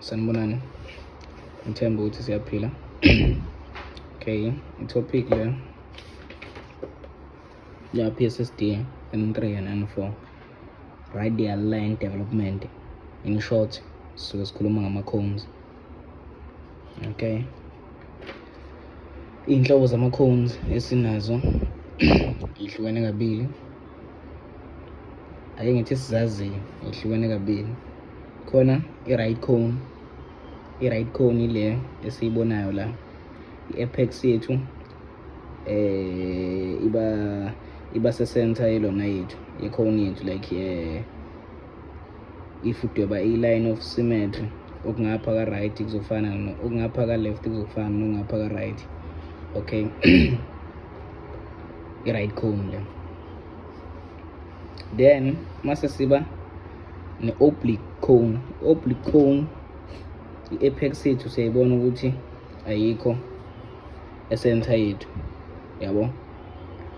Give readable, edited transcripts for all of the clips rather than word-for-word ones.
Sanibonani, ngithemba ukuthi siyaphila. Okay, i-topic le ya PSSD N3 and N4, radial line development. In short, sisuke sikhuluma ngama-cones. Okay, iy'nhlobo zama-cones esinazo ihlukene kabili. Ake ngithi sizaziyo ihlukene kabili. Khona i-right cone. I-right cone ile esiyibonayo la, i-apex yethu iba se-center yelona yethu, ye-cone yethu. Like if udweba i-line of symmetry, okungapha ka-right kuzofana, okungapha ka-left kuzofana nokungapha ka-right. Okay, i-right cone le. Then mase siba ne-oblique cone. Oblique cone, i-apex yethu siyayibona ukuthi ayikho e-center yethu, yabo.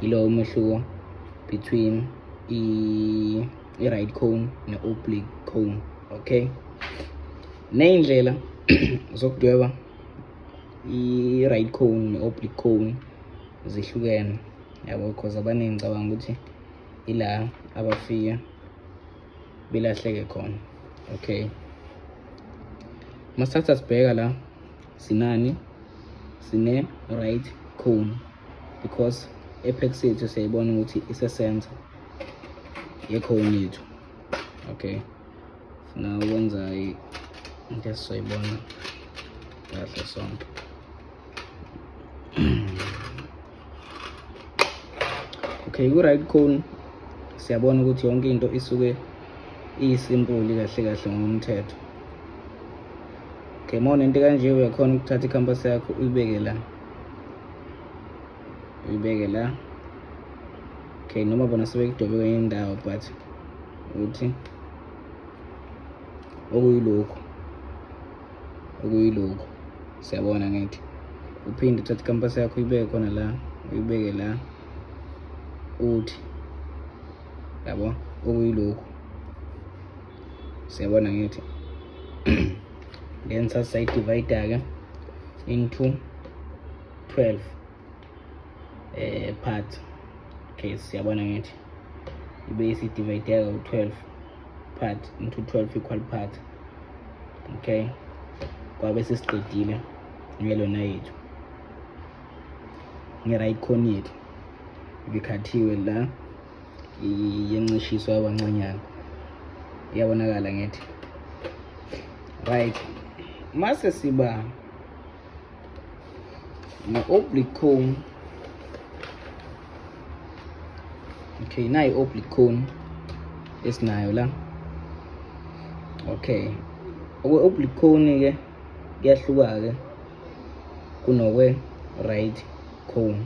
Yilowo umehluko between i-right cone ne-oblique cone. Okay, ney'ndlela zokudweba i-right cone ne-oblique cone zihlukene, yabo, because abaningi ngicabanga ukuthi ila abafika belahleke khona. Okay, masithatha sibheka la, sinani? Sine right cone, because apex yethu siyayibona ukuthi ise-center ye-cone yethu. Okay, funa ukwenza into esizoyibona kahle sonke. Okay, ku-right cone siyabona ukuthi yonke into isuke iyi-simple kahle kahle ngomthetho. Okay, uma unento kanje, uyakhona ukuthatha ikhampasi yakho, uyibeke la, uyibeke la. Okay, noma bona sebekudwebe kwenye indawo, but uthi okuyilokhu, okuyilokhu siyabona. Ngithi uphinde uthathe ikhampasi yakho, uyibeke khona la, uyibeke la, uthi yabo, okuyilokhu siyabona. Ngithi then sasayidivide-ke into 12 parts. Okay, siyabona, ngithi ibe isidivayideka u-12 part into 12 equal parts. Okay, kwabe sesiqedile ngelona yethu, nge-right cone yethu ibikhathiwe la, yencishiswa yabancanyana, iyabonakala. Ngithi right, mase siba ne-oblique cone. Okay, nayi i-oblique cone esinayo la. Okay, okwe-oblique cone-ke kuyahluka-ke kunokwe right cone.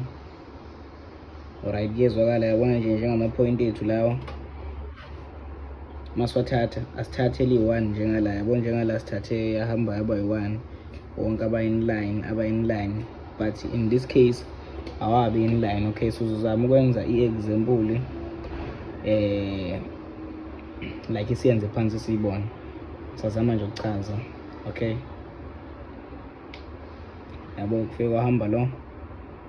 Alright, kuyezwakala, yabona nje, njengama-point ethu lawa, masiwathatha asithathe eliyi-one njengala, yabo, njengala sithathe yahamba yaba yi-one wonke, aba inline, aba inline, but in this case awabi inline. Okay, so uzozama ukwenza i-example like isiyenze phansi, siyibone. Sazama nje ukuchaza. Okay, yabo, kufike kwahamba lo,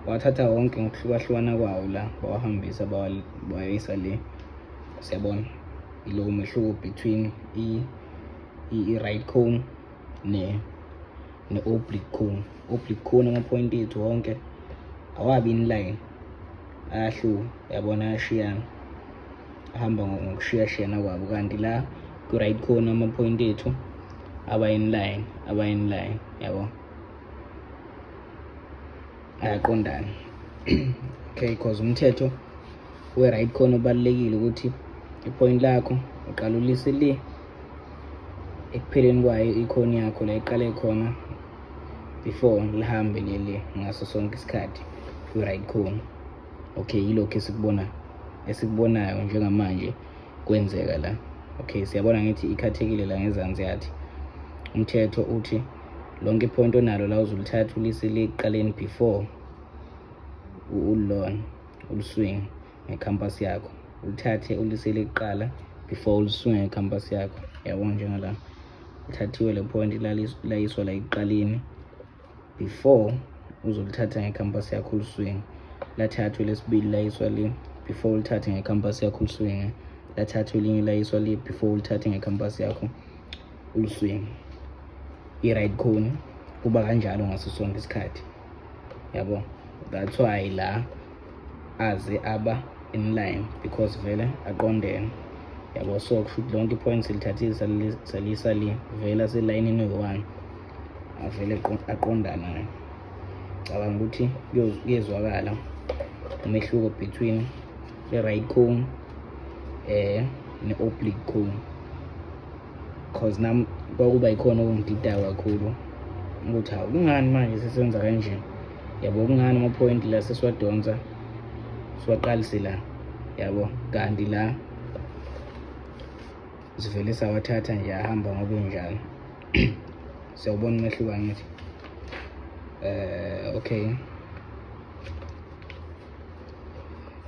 wathatha wonke ngokuhlukahlukana kwawo la, bawahambisa, bawayisa le. Siyabona, ilo mehluko between i-right cone ne-oblique cone. Oblique cone, ama-point ethu wonke awabi inline, ayahluka, yabona, ayashiyana, ahamba ngokushiyashiyana kwabo, kanti la ku-right cone ama-point ethu aba inline, aba inline, yabo, ayaqondana. Okay, because umthetho we-right cone ubalulekile ukuthi i-point lakho uqala ulise le ekupheleni kwayo i-cone yakho, la iqale khona, before lihambe leli ngaso sonke isikhathi kwi-right cone. Okay, yilokhu esikubona, esikubonayo njengamanje kwenzeka la. Okay, siyabona, ngithi ikhathekile la ngezansi, yathi umthetho uthi lonke i-point onalo la uzolithatha ulise le ekuqaleni before ulona uliswing nge-compass yakho, ulithathe ulisele kuqala before uliswinge nge-compass yakho, yabo, njengala. Lithathiwe le point layiswa la ekuqaleni before uzolithatha ngecampus yakho uliswinge. Lathathwa lesibili layiswa le before ulithathe ngecampus yakho uliswinge. Lathathwa elinye layiswa le before ulithathe ngecampus yakho uliswinge. I-right cone kuba kanjalo ngaso sonke isikhathi, yabo. That's why la aze aba in line, because vele aqondene, yabo. So kusho ukuthi lonke i-point silithathile salisa le, vele aselayinini oyi-one, avele aqondana. Cabanga ukuthi kuyezwakala umehluko between i-right cone ne-oblique cone, 'cause nami kwakuba yikhona okungididayo kakhulu ukuthi hawu, kungani manje sesenza kanje, yabo? Kungani ama-point la sesiwadonsa siwaqalise la, yabo, kanti la sivele sawathatha nje ahamba ngoba enjalo? Siyawubona umehluko, angithi? Okay,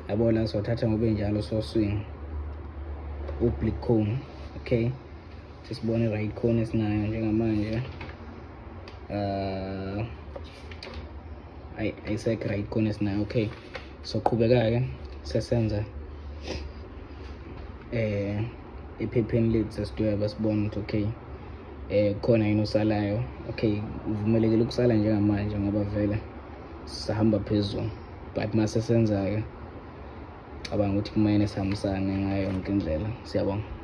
yabo, la siwathatha ngoba enjalo, so swing oblique cone. Okay, sisibone right cone esinayo njengamanje. Ayisekho right cone esinayo. Okay, so qhubeka-ke sesenza ephepheni lethu, sesidweba, sibone ukuthi okay, khona yini osalayo. Okay, uvumelekile ukusala njengamanje ngoba vele sisahamba phezulu, but mase senza-ke, cabanga ukuthi kumele sihambisane ngayo yonke indlela. Siyabonga.